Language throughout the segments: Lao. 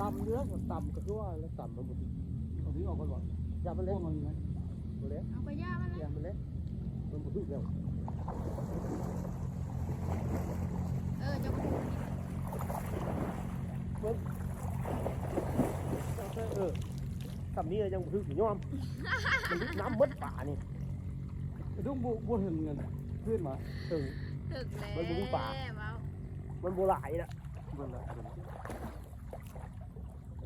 ຕ່ຳຢູ່ນະ ມັນຕ່ຳກໍຄືວ່າແຫຼະ ຕ່ຳມັນບໍ່ຖືກ ເອົາຖືອອກກ່ອນບໍ່? ຢ່າມັນເລັກ ພວກມັນນະ ບໍ່ເລັກ ເອົາໄປຢ່າມັນເລີຍ ຢ່າມັນເລັກ ມັນບໍ່ຖືກແລ້ວ ເອີ ເຈົ້າບໍ່ຖືກ ເບິ່ງ ເອີ ສ່ຳນີ້ຍັງບໍ່ຖືກ ຍອມ ມັນຫຼຸດນ້ຳໝົດປານີ້ ໄອ້ດຸ້ງບໍ່ ບໍ່ເຖິງເງິນ ຄືນມາ ເຖິງ ເຖິງແລ້ວ ມັນບໍ່ມີປາ ເວົ້າ ມັນບໍ່ຫຼາຍລະ ເບິ່ງລະ ເບິ່ງລະ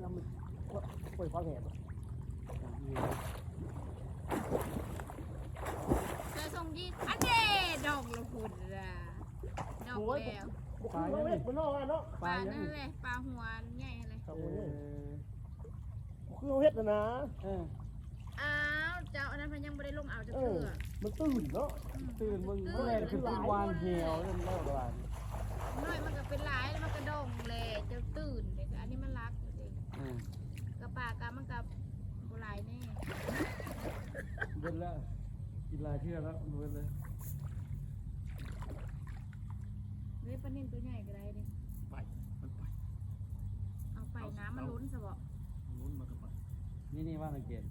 ນ້ຳມັນ ໂອ້ຍ ຄວາມແຫ້ງ ເສືອສົ່ງຢີດ ອັນເດ ດອກລະພຸ້ນລະ ດອກແລ້ວ ໂອ້ຍ ບໍ່ຄືເຮົາເຮັດ ມັນເນາະ ປານັ້ນແຫຼະ ປາຫົວໃຫຍ່ຫັ້ນແຫຼະ ເອີ ຄືເຮົາເຮັດຫັ້ນນະ ເອີ ອ້າວ ເຈົ້າ ອັນນັ້ນມັນຍັງບໍ່ໄດ້ລົງເອົາຈັກເທື່ອ ເອີ ມັນຕື່ນເນາະ ອືມ ຕື່ນ ມັນ ມັນແລ່ນຂຶ້ນ ວານແຮວນັ້ນແລ້ວ ນ້ອຍມັນກໍເປັນຫຼາຍ ແລ້ວມັນກະດອງແຫຼະ ເຈົ້າຕື່ນເດ້ ອັນນີ້ມັນຫຼັກເດ້ ອືມ ກະປາກະມັນກະບໍ່ຫຼາຍແນ່ ເບິດແລ້ວ ກິນຫຼາຍເທື່ອແລ້ວ ເບິດເລີຍ ເດ້ ປານິນຕົວໃຫຍ່ກໍໄດ້ເດ້ ໄປ ມັນໄປ ເອົາໄປ ເອົາ ນ້ຳມັນ ເອົາ ລົ້ນຊະເບາະ ລົ້ນມັນກໍໄປ ນີ້ໆ ວ່າງໃນເກມ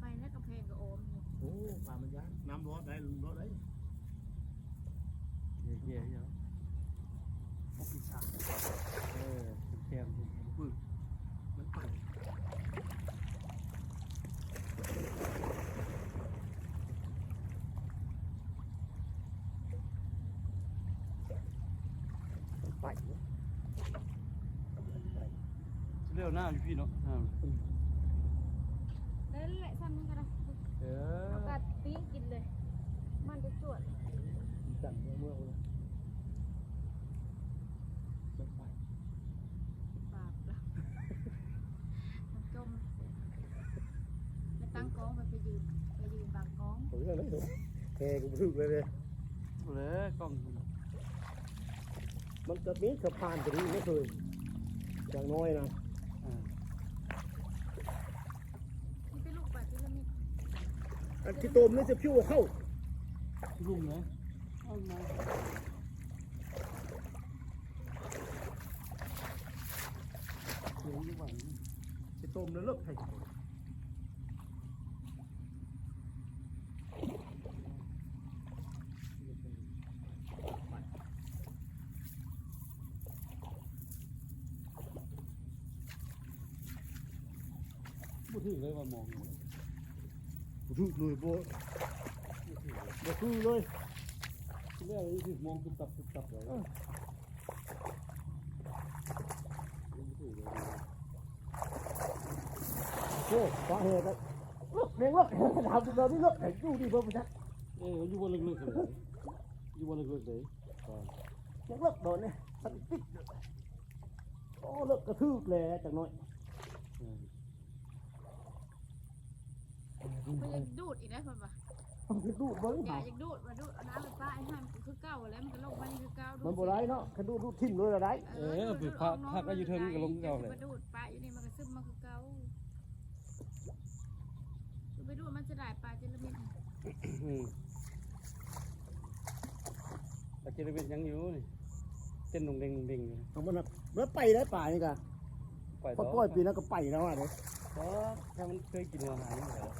ໄປແລ້ວກຳແພງກໍອ້ອມຢູ່ ໂອ້ ປາມັນຢ້ານ ນ້ຳລອດໄດ້ ລອດໄດ້ ເຢ້ໆ ເອີ ແຄມ ປຶ້ງ ມັນໄປ ໄປ ຊິເລີຍນ້ຳຢູ່ພີ້ເນາະ ນ້ຳ ນັ້ນແຫຼະ ຊ້ຳນີ້ກໍໄດ້ ເອີ ເອົາກັດປີ້ງກິນເລີຍ ມັນຈະຈວດ ຈັນເມືອ ເມືອ ເມືອ ໄປ ບາບລະ ມັນຈົມ ໄປຕັ້ງກ້ອງ ໄປ ໄປຢືນ ໄປຢືນບາງກ້ອງ ເອົາເລື່ອງເລີຍ ແຮ່ກໍບໍ່ຖືກເລີຍເດ້ ເອົາເລີຍກ້ອງ ມັນຈະມີສະພານຕົວນີ້ບໍ່ເຄີຍ ຢ່າງນ້ອຍນະ ອ່າ ມັນເປັນລູກປາທີລະມິດ ອັນຂີ້ຕົມນີ້ຈະຜິວເຂົ້າ ລຸມນະ ເອົາມາ ຊິຕົ້ມແລ້ວເລິກໃຫ້ ບໍ່ຖືກເລີຍວ່າມອງ ບໍ່ຖືກເລີຍ ບໍ່ ບໍ່ຖືກເລີຍ ທີ່ແລກວ່າຖືກມອງຕຸບຕັບຕຸບຕັບເລີຍ ໂອ້ ຟ້າແຮງ ເລິກແຮງ ເລິກ ຖາມເຮົານີ້ເລິກ ຢູ່ດີບໍ່ຈັກ ເອີ ຢູ່ບໍ່ເລິກໆ ເລີຍ ຢູ່ບໍ່ເລິກໆ ເລີຍ ຍັງເລິກໂດນນີ້ ມັນຕິດ ໂອ້ ເລິກກະຖືກແຫຼະຈັກໜ້ອຍ ເອີ ມັນຍັງດູດອີກໄດ໋ ເພິ່ນວ່າ ມັນຄືດູດເບິ່ງ ຢາກ ຢາກດູດ ວ່າດູດເອົານ້ຳໄປປະໃຫ້ຫັ້ນຄືເກົ່າແລ້ວ ມັນກໍລົງມານີ້ຄືເກົ່າ ມັນບໍ່ໄດ້ເນາະ ຄັນດູດ ດູດຖິ້ມໂລດລະໄດ້ ເອີ ເອີ ເອີ ໄປພັກ ພັກໄວ້ຢູ່ເທິງກໍລົງຄືເກົ່າແຫຼະ ໄປດູດປະຢູ່ນີ້ ມັນກໍຊຶມມາຄືເກົ່າ ໄປດູດ ມັນຈະໄດ້ປາເຈລາມິດ ອືມ ປາເຈລາມິດຍັງຢູ່ນີ້ ເຕັ້ນດົງເດັງ ດົງເດັງຢູ່ ເອົາມັນ ມັນໄປໄດ້ປານີ້ກະ ໄປ ຂ້ອຍປ່ອຍປີນັ້ນກໍໄປແລ້ວວ່າເດ້ ເພາະວ່າຖ້າມັນເຄີຍກິນຫົວອາຫານມັນກໍ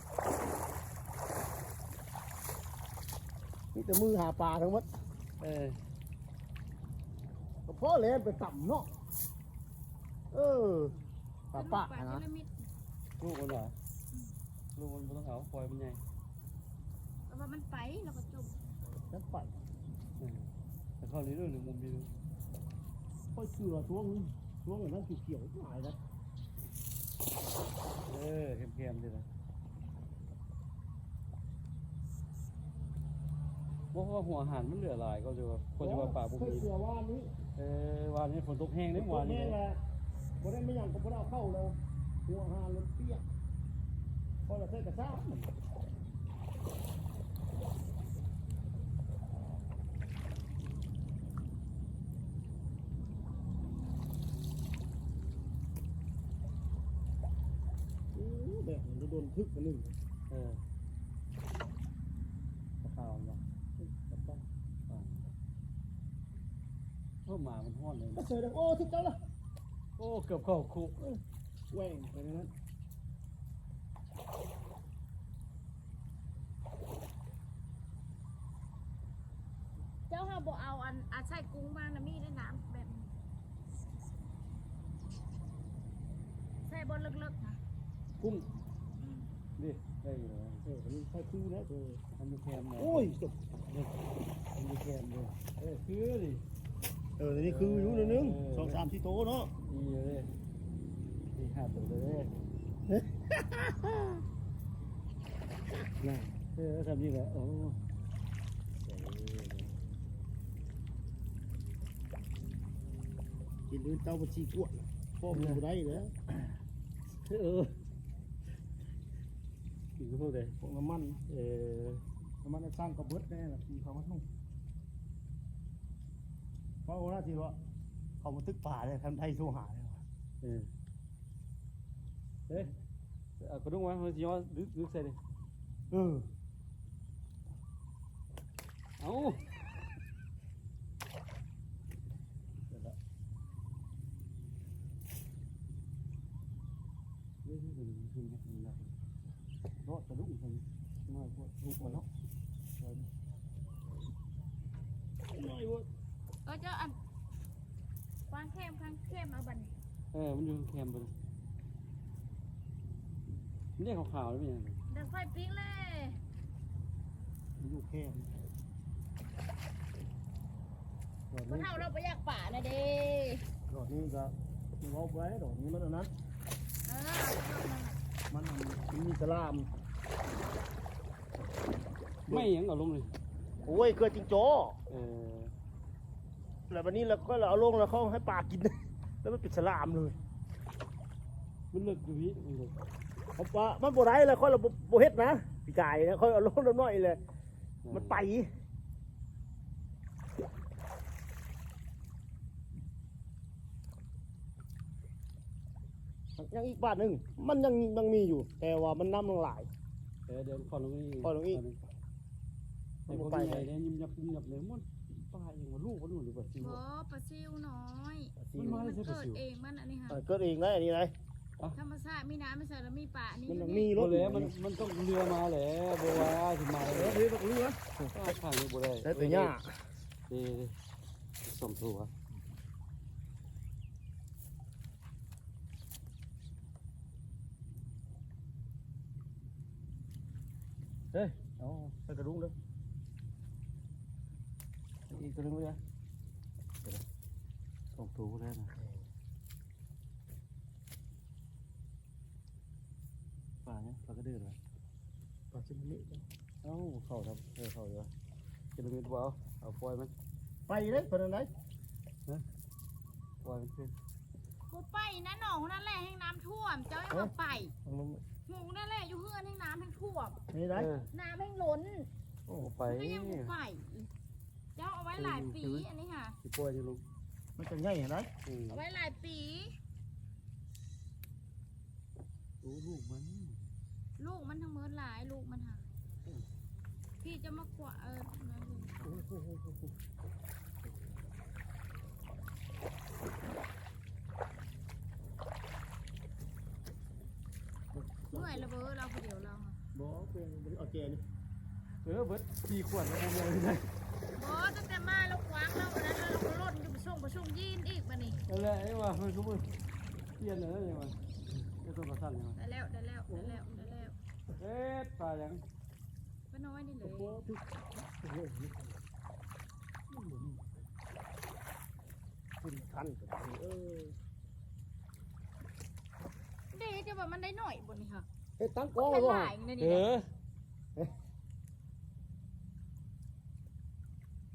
ມີແຕ່ມືຫາປາທັງໝົດ ເອີ ກໍພໍແລ້ວໄປຕຳເນາະ ເອີ ປາປາກຫັ້ນນະ ລູກມັນຫວາ ອືມ ລູກມັນບໍ່ຕ້ອງເອົາ ປ່ອຍມັນໃຫຍ່ ແຕ່ວ່າມັນໄປ ແລ້ວກໍຈົມ ມັນໄປ ເອີ ແຕ່ເຂົານີ້ເດີ ມຸມນີ້ເດີ ຂ້ອຍເຊື່ອຊ່ວງ ຊ່ວງນັ້ນຂຽວໆຫຼາຍນະ ເອີ ແຄມໆ ເດີນະ ບໍ່ ເພາະວ່າຫົວອາຫານມັນເຫຼືອຫຼາຍ ກໍຈະວ່າ ກໍຈະວ່າປາບໍ່ມີ ເອີ ວານນີ້ຝົນຕົກແຮງເດ້ ວານນີ້ ບໍ່ໄດ້ມີຫຍັງກໍບໍ່ໄດ້ເອົາເຂົ້າແລ້ວ ຫົວອາຫານມັນປຽກ ພໍລະໃສ່ກະຊາກ ໂອ້ ແບບນີ້ໂດນຖືກອັນໜຶ່ງ ເອີ ປາຂາວເນາະ ປາຂາວ ເອີ ໝາມັນຮ້ອນເລີຍ ໂອ້ ຖືກເຈົ້າລະ. ໂອ້ ເກືອບເຂົ້າຄຸກ ແຫວ່ງໄປນັ້ນ. ເຈົ້າຫາບໍ່ເອົາອັນ ອາໄສກຸ້ງມານະ ມີໃນນ້ຳແບບນີ້ ໃສ່ບ່ອນເລິກໆນະ ກຸ້ງ ອືມ ນີ້ ໄດ້ຢູ່ແລ້ວ ເອີ ອັນນີ້ໃສ່ຄືແລ້ວ ເອີ ອັນນີ້ແຄມ ໂອ້ຍ ອັນນີ້ແຄມເດ້ ເອີ ຄືນີ້ ເອີ ນີ້ຄືຢູ່ໜ້ອຍໜຶ່ງ ເອີ ສອງສາມສີ່ໂຕເນາະ ນີ້ເດ້ ນີ້ຫ້າໂຕເດ້ ນະ ເອີ ສ່ຳນີ້ແຫຼະ ໂອ້ ກິນເດີ ເຕົ້າບັນຊີກວດ ພໍກິນບໍ່ໄດ້ແລ້ວ ເອີ ກິນພວກໃດ ພວກນ້ຳມັນ ເອີ ນ້ຳມັນສ້າງກະເບິດແນ່ລະ ທີ່ເຂົາມາສົ່ງ ເວົ້າວ່າທີ່ວ່າ ເຂົາມາຕຶກປາເດ້ ຄັນໄດ້ໂທຫາເດ້ ເອີ ເອີ ເອົາກະດຸ້ງມາ ເຮົາຊິຍໍດຶກ ດຶກໃສ່ເດ້ ເອີ ເອົາ ເນາະ ກະດຸ້ງເພິ່ນນ້ອຍໂພດ ລຸກມາເນາະ ນ້ອຍໂພດ ເອີ ເຈົ້າອັນ ວາງແຄມ ວາງແຄມເອົາບັດນີ້ ເອີ ມັນຢູ່ແຄມເບິ່ງ ມັນໄດ້ຂາວໆ ແລ້ວແມ່ນຫຍັງ ດັງໄຟປີ້ງແລ້ວ ມັນຢູ່ແຄມ ດອກນີ້ ຜູ້ເຖົ້າລາວບໍ່ຢາກປານະເດ້ ດອກນີ້ກະເວົ້າໄປ ດອກນີ້ມັນອັນນັ້ນ ເອີ ມັນ ມັນມີສະຫຼາມ ໄມ້ຫຍັງເອົາລົງນີ້ ໂອ້ຍ ເກືອຈິງຈໍ້ ເອີ ແລ້ວບັດນີ້ລະ ຂ້ອຍລະເອົາລົງລະ ເຂົາໃຫ້ປາກິນ ແລ້ວມັນເປັນສະຫຼາມເລີຍ ມັນເລິກຢູ່ພີ້ ມັນເລິກ ເຂົາປາ ມັນບໍ່ໄດ້ລະ ຂ້ອຍລະບໍ່ ບໍ່ເຮັດນະ ປີກາຍນະ ຂ້ອຍເອົາລົງນ້ອຍໆແຫຼະ ອືມ ມັນໄປ ຍັງອີກບາດໜຶ່ງ ມັນຍັງ ຍັງມີຢູ່ ແຕ່ວ່າມັນນ້ຳຍັງຫຼາຍ ເອີ ດຽວຂໍລົງອີກ ຂໍລົງອີກ ມັນບໍ່ໄປ ໃຫ້ພວກໃຫຍ່ໄດ້ຍິບຍັບຍິບຍັບເລີຍ ມັນປາຫຍັງວະ ລູກມັນ ຫຼືປາຊິວ ບໍ່ ປາຊິວນ້ອຍ ປາຊິວ ມັນມາ ມັນເກີດເອງມັນ ອັນນີ້ຫາ ເອີ ເກີດເອງໄດ້ ອັນນີ້ໄດ້ ທຳມະຊາດ ມີນ້ຳໃສ່ລະມີປາ ອັນນີ້ ມັນມີລົດ ບໍ່ແລ້ວ ມັນ ມັນຕ້ອງເຮືອມາແຫຼະ ບໍ່ວ່າຊິມາ ເອີ ເຮືອເຮືອ ຂ້າງນີ້ບໍ່ໄດ້ ໃຊ້ແຕ່ຫຍ້າ ເອີ ສອງໂຕ ເອີ ເອົາໃສ່ກະດຸ້ງເດີ ອີກໂຕໜຶ່ງເດີ ສອງໂຕແລ້ວນະ ປາຫຍັງ ປາກະເດີນຫວາ ປາຊິມາມິ ເອົ້າ ເຂົ້າທຳ ເອີ ເຂົ້າຢູ່ຫວາ ກິໂລເມັດບໍ່ເອົາ ເອົາປ່ອຍມັນ ໄປເດ້ ປານນັ້ນໄດ໋ ຮະ ປ່ອຍມັນຂຶ້ນ ບໍ່ໄປນະ ໜອງນັ້ນແຫຼະແຮ່ງນ້ຳຖ້ວມ ເຈົ້າຢ່າວ່າໄປ ເອີ ໝູນັ້ນແຫຼະຢູ່ເຮືອນແຮ່ງນ້ຳແຮ່ງຖ້ວມ ນີ້ໄດ໋ ເອີ ນ້ຳແຮ່ງລົ້ນ ໂອ້ ໄປ ມັນກໍຍັງບໍ່ໄປ ເຈົ້າເອົາໄວ້ຫຼາຍປີ ອັນນີ້ຫາ ຊິປ່ອຍຢູ່ລູກ ມັນຈະໃຫຍ່ຫັ້ນໄດ໋ ເອີ ເອົາໄວ້ຫຼາຍປີ ໂອ້ ລູກມັນ ລູກມັນທັງໝົດຫຼາຍ ລູກມັນຫາ ອືມ ພີ່ຈະມາຂວາ ເອີ ນັ້ນ ໂອ້ໂຫ ເມື່ອຍລະເບີ ລາວຜູ້ດຽວລາວ ບໍ່ ເອົາແກ່ນີ້ ເອີ ເບິດສີ່ຂວດແລ້ວ ບໍ່ ຕັ້ງແຕ່ມາລາວຂວາງລາວ ອັນນັ້ນລາວກໍຫຼົ່ນຢູ່ ໄປສົ່ງ ໄປສົ່ງຢີນອີກບາດນີ້ ນັ້ນແຫຼະ ໄອ້ວ່າ ເພິ່ນຄືບໍ່ປ່ຽນແລ້ວ ໄອ້ວ່າ ໄອ້ຕົ້ນປາສັນ ໄດ້ແລ້ວ ໄດ້ແລ້ວ ໄດ້ແລ້ວ ໄດ້ແລ້ວ ເຮັດປາຫຍັງ ປານ້ອຍນີ້ເລີຍ ໂອ້ໂຫ ຂຶ້ນທັນ ເອີ ເດ້ ຈະວ່າມັນໄດ້ໜ້ອຍບໍ່ນີ້ຫະ ເຮັດຕັ້ງກ້ອງ ມັນ ບໍ່ ຫຼາຍຢູ່ໃນນີ້ ເອີ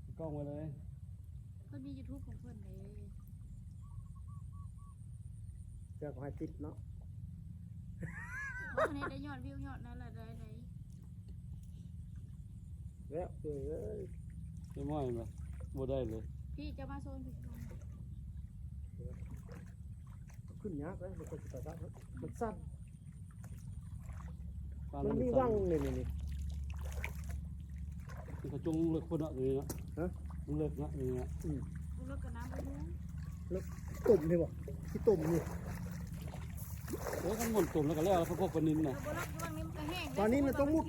ນະ ກ້ອງໄວ້ເລີຍ ເພິ່ນມີຢູທູບຂອງເພິ່ນເດ້ ເຈົ້າກໍໃຫ້ຕິດເນາະ ເຮົາເຮັດໄດ້ຍອດວິວຍອດນັ້ນລະໄດ້ ໄດ້ ແລ້ວເອີຍ ໄດ້ໝ້ອຍບໍ່ ບໍ່ໄດ້ເລີຍ ພີ່ຈະມາໂຊນພີ່ ຂຶ້ນຍາກເດ້ ມັນກໍຊິໄປຍາກ ມັນສັ່ນ ມັນມີວັງນີ້ ນີ້ ນີ້ ມັນກະຈົງເລິກພຸ້ນເນາະ ຕົວນີ້ເນາະ ຮະ ມັນເລິກເນາະ ຕົວນີ້ເນາະ ອືມ ເລິກກະນ້ຳບໍ່ຮູ້ ເລິກ ຕົ້ມນີ້ບໍ່ ຊິຕົ້ມນີ້. ໂອ້ຍ ຄັນໝົດຕົ້ມແລ້ວກໍແລ້ວ ເຂົາພວກປານິນນະ. ປານິນນະຕ້ອງມຸດ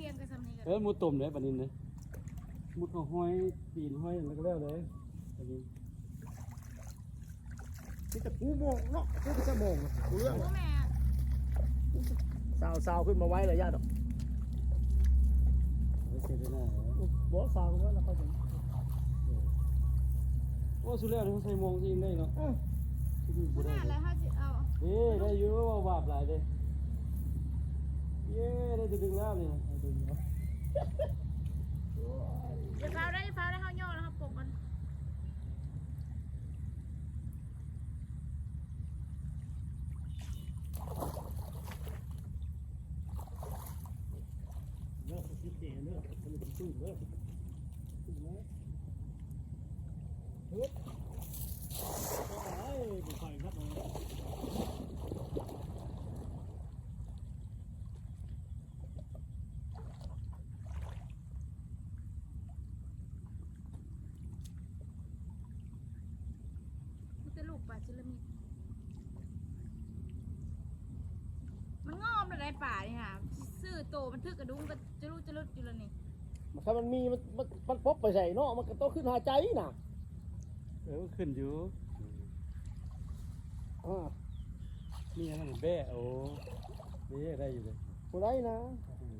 ເອີ ມຸດຕົ້ມເດ້ ປານິນເດ້ ມຸດເອົາຫອຍ ຕີນຫອຍ ແລ້ວກໍແລ້ວເດ້ ປານິນ. ມີແຕ່ກູມອງເນາະ ກູໄປສະໝອງ ບໍ່ເລື່ອງ. ສາວໆ ຂຶ້ນມາໄວລະຢ້າດອກ. ບໍ່ ສາວຂຶ້ນມາແລ້ວຄ່ອຍເປັນ. ໂອ້ ສຸດແລ້ວນີ້ ເຮົາໃສ່ມອງອີກໄດ້ເນາະ. ເອີ ບໍ່ໄດ້ແລ້ວ ເຮົາຊິເອົາ ເອີ ໄດ້ຢູ່ ເວົ້າບາບຫຼາຍເດ້. ເຢ້ ໄດ້ຕົວໜຶ່ງແລ້ວນີ້ ຢ່າຟ້າວໄດ້ ຢ່າຟ້າວໄດ້ ເຮົາຍໍແລ້ວເຮົາປົກມັນ. ມີແຕ່ລູກປາເຈລາມິດ ມັນງອມແລ້ວໄດປານີ້ຫາ ຊື່ໂຕມັນຖືກກະດຸງກໍຈະລຸຈະລຸດຢູ່ແລ້ວນີ້. ຖ້າມັນມີ ມັນ ມັນ ມັນປົກໄປໃສເນາະ ມັນກໍຕ້ອງຂຶ້ນຫາໃຈນະ. ເອີ ມັນຂຶ້ນຢູ່ ອ່າ ມີຫຍັງແບ້ ໂອ້ ເດ້ ໄດ້ຢູ່ເດ້ ບໍ່ໄດ້ນະ. ອືມ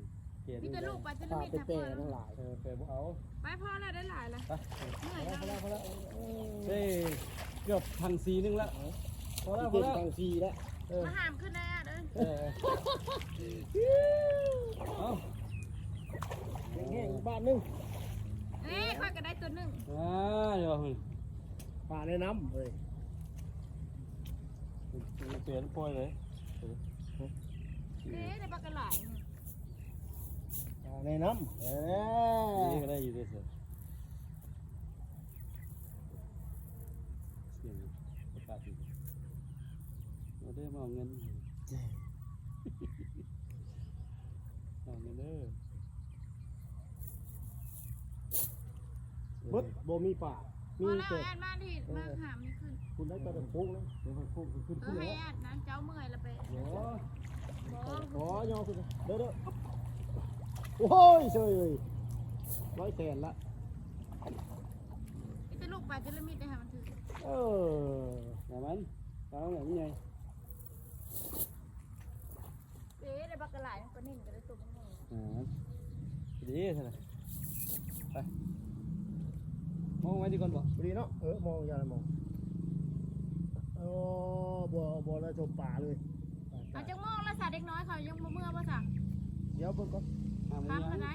ມີແຕ່ລູກປາຈະລະມິດ ຖ້າໄປແປທັງຫຼາຍ ເອີ ແປບໍ່ເອົາ ໄປພໍແລ້ວ ໄດ້ຫຼາຍແລ້ວ ໄປ ເມື່ອຍແລ້ວ ພໍແລ້ວ ພໍແລ້ວ ເອີ ເອີ ເກືອບຖັງສີ່ໜຶ່ງລະ ພໍແລ້ວ ພໍແລ້ວ ຖັງສີ່ລະ ເອີ ມາຫາມຂຶ້ນແດ່ເດີ ເອີ ເອົາ ແຫ້ງໆ ບາດໜຶ່ງ ເອີ ຂ້ອຍກໍໄດ້ຕົວໜຶ່ງ ອ່າ ດຽວ ປາໃນນ້ຳເວີຍ ເປັນ ປ່ອຍເລີຍ ເອີ ເດ້ ໄດ້ບັກຫຼາຍ ອ່າ ໃນນ້ຳ ເອີ ນີ້ກໍໄດ້ຢູ່ເດ້ ສຽງປະກາດຢູ່ ເອົາເດີ ມາເອົາເງິນ ເອົາເງິນເດີ. ເບິດ ບໍ່ມີປາ ມີແຕ່ ມາແລ້ວ ແອດມາດຣິດ ເອີ ມາຫາມີຂຶ້ນ ຄຸນໄດ້ປາແຕ່ໂຄ້ງເລີຍ ເດີ ໂຄ້ງຂຶ້ນ ເອີ ໃຫ້ແອດນະ ເຈົ້າເມື່ອຍລະໄປ ບໍ່ ບໍ່ ບໍ່ ຍໍຂຶ້ນ ເດີ ເດີ ໂອ້ຍ ເຊີຍເອີຍ ຮ້ອຍແສນລະ ມີແຕ່ລູກປາຈະລະມິດໄດ້ຫາມັນຖືກ ເອີ ແມ່ນມັນ ປາແບບນີ້ໄງ. ເອີ ໄດ້ບັກກະຫຼາຍ ປານິນກໍໄດ້ຕົວໃຫຍ່ ອ່າ ດີຊັ້ນນະ ໄປ ມອງໄວ້ດີກ່ອນບໍ່ ພໍດີເນາະ ເອີ ມອງຢ່າມອງ ໂອ້ ບໍ່ ບໍ່ໄດ້ຊົມປາເລີຍ ເອົາຈັກໂມງລະສະ ເດັກນ້ອຍເຂົາຍັງບໍ່ເມືອບໍ່ສະ ດຽວເບິ່ງກ່ອນ ຫ້າໂມງ ຄ່ຳແລ້ວໃດ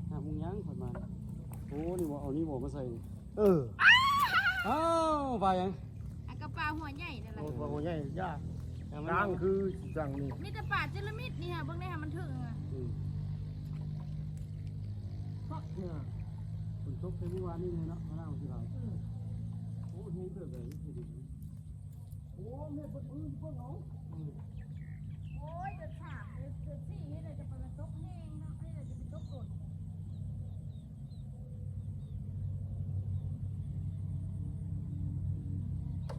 ຫ້າໂມງຍັງຄ່ອຍມາ ໂອ້ ນີ້ບໍ່ ເອົານີ້ບໍ່ມາໃສ່ ເອີ ອ້າວ ປາຫຍັງ ອາ ກະປາຫົວໃຫຍ່ນັ້ນລະ ໂອ້ ປາຫົວໃຫຍ່ ຢ່າ ກາງຄືຈັ່ງນີ້ ມີແຕ່ປາຈະລະມິດນີ້ຫາ ເບິ່ງໄດ້ຫາມັນເຖິງ ອືມ ຄັກເທື່ອ ຝົນຕົກແຕ່ມື້ວານນີ້ເນາະ ມານາວຊິຫຼາຍ ອືມ ໂອ້ ແຮງເຕີບເລີຍ ໂອ້ ເຮັດເບິດມື້ເບິ່ງເອົາ ອືມ ໂອ້ຍ ເດືອນສາມ ເດືອນສີ່ ເຮັດໃດຈະໄປຕົກແຮງເນາະ ເຮັດໃດຈະໄປຕົກຝົນ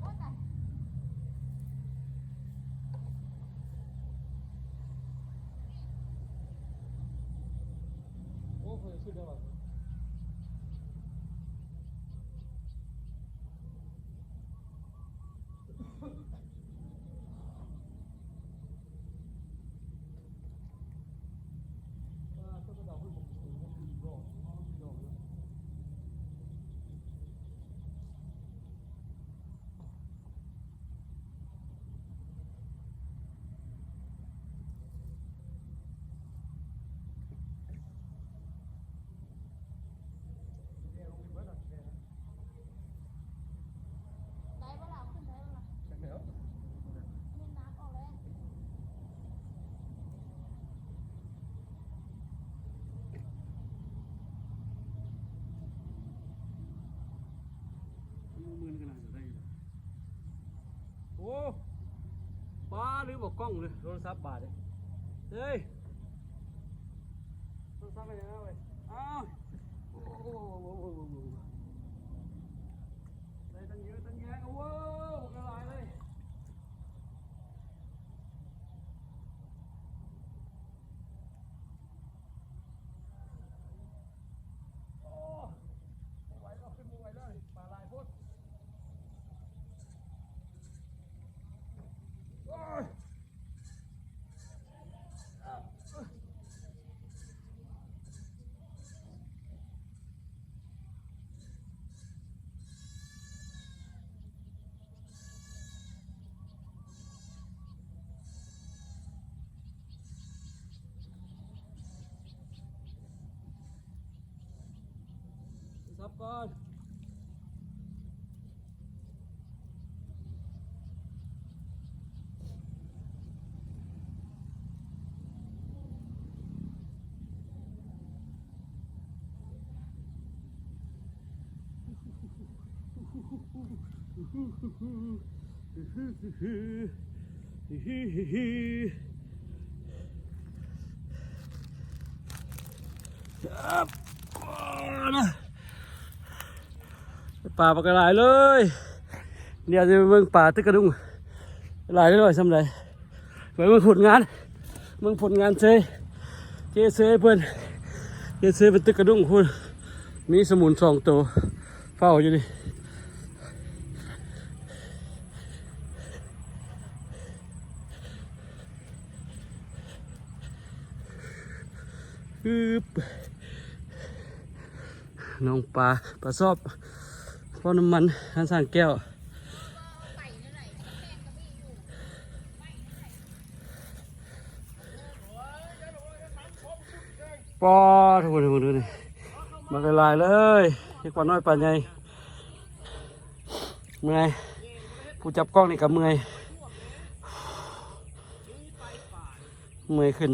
ໂອ້ ຕາຍ ໂອ້ ຂ້ອຍຊິໄດ້ວ່າ ໂອ້ ປາ ລືມເອົາກ້ອງເລີຍ ໂທລະສັບບາດນີ້ ເຮີ້ຍ ໂທລະສັບໄປໄສເວີຍ ອ້າວ ໂອ້ ໄດ້ຕັ້ງເຍອະຕັ້ງແຍະ ໂອ້ ບັກຫຼາຍເລີຍ. ກ່ອນ ປາບັກຫຼາຍເລີຍ. ດຽວຈະໄປເບິ່ງປາຕຶກກະດຸງ ຫຼາຍເລີຍ ສ່ຳໃດ. ໄປເບິ່ງຜົນງານ ເບິ່ງຜົນງານເຊຍ ເຈເຊຍເພິ່ນ ເຈເຊຍເພິ່ນຕຶກກະດຸງພຸ້ນ. ມີສະໝຸນສອງໂຕເຝົ້າຢູ່ນີ້. ອືບ ໜອງປາ ປາຊອບ ປ້ຳນ້ຳມັນ ຮ້ານຊ່າງແກ້ວ. ປາດ ທຸກຄົນ ເບິ່ງດູນີ້ ບັກຫຼາຍໆເລີຍ ເຮັດປານ້ອຍປາໃຫຍ່. ເມື່ອຍ ຜູ້ຈັບກ້ອງນີ້ກໍເມື່ອຍ ເມື່ອຍຂຶ້ນ.